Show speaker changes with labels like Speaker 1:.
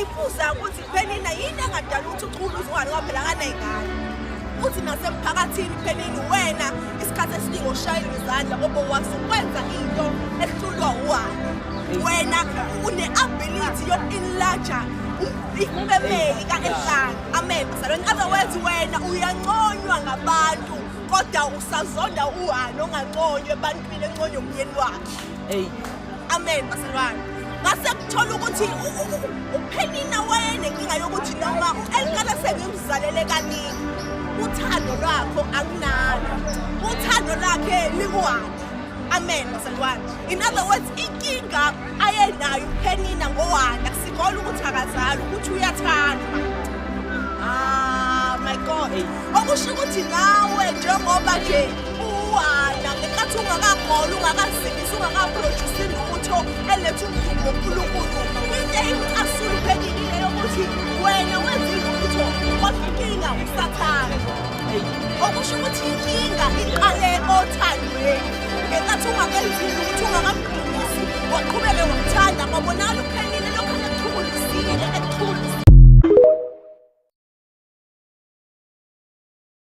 Speaker 1: Wayibuza ukuthi Penina yini engadala ukuthi uchukuluze uHana ngoba phela akanayingane. Uthi nasemphakathini Penina wena isikhathi esiningi oshayelwa izandla ngoba wazi ukwenza into ehlulwa uHana. Wena une-ability yoku-enlarge ifemeli ka-Elkana. Amen. Bazalwane, in other words wena uyanconywa ngabantu kodwa usazonda uHana onganconywa ebantwini enconywa umyeni wakhe.
Speaker 2: Hey.
Speaker 1: Amen bazalwane. Ngase kuthola ukuthi uPhenina wayenenkinga yokuthi noma u-Elkana sengimzalele kaningi uthando lwakho anginalo. Uthando lwakhe likuwani. Amen bazalwane. In other words inkinga ayenayo uPhenina ngoHana kusikhola ukuthi akazali ukuthi uyathandwa. Ah my God. Okusho ukuthi nawe njengoba nje uwana ngenkathi ungakagoli ungakazimisi ungakaproduce lutho eletha umdumo uNkulunkulu into eyimcasula uphelile yokuthi wena wenza lutho kodwa inkinga usathane. Okusho ukuthi inkinga iqale othandweni ngenkathi ungakenzi lutho ungakamdumisi waqhubeke wakuthanda kwabonakala.